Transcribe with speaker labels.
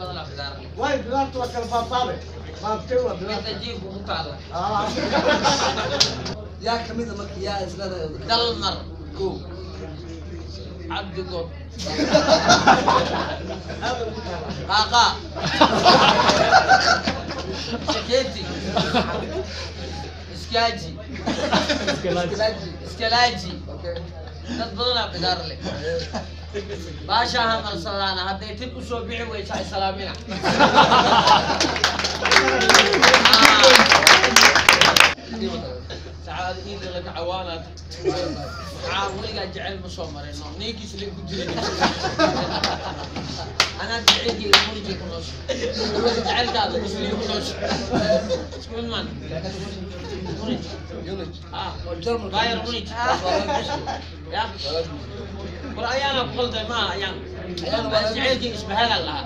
Speaker 1: Badan bidaar leh.
Speaker 2: Waay, bidaarta waa kala baabaabe, baabtay waa bidaarta.
Speaker 1: Midda jiifka ku taala.
Speaker 3: Yaa kamid a marka yaa isleedahay?
Speaker 1: Dalmar.
Speaker 3: Kow.
Speaker 1: Cabdigood. Qaaqa. Saketi. Iskaaji.
Speaker 3: Iskalaaji.
Speaker 1: Iskalaaji.
Speaker 3: Okay.
Speaker 1: Dad badanaa bidaar leh. Baashaa hamarsadaana hadday tin usoo bixi weysa ay salaamina. Sacaada iida laga cawaanaad. Maxaa weligaa jecel ma soo marino, ninkiis la ku jirin. Anaa jaceylkayga murji ku noosha, jaceylkaada musliim ku noosha, isku mid maan. Munich.
Speaker 3: Munich.
Speaker 1: Ah.
Speaker 3: Oo Jarmalka.
Speaker 1: Bayern Munich. Ya war ayaana ku qalday maaha ayaan.
Speaker 3: Ayaan waa-
Speaker 1: Jaceylkayga isbahalaan lahaa.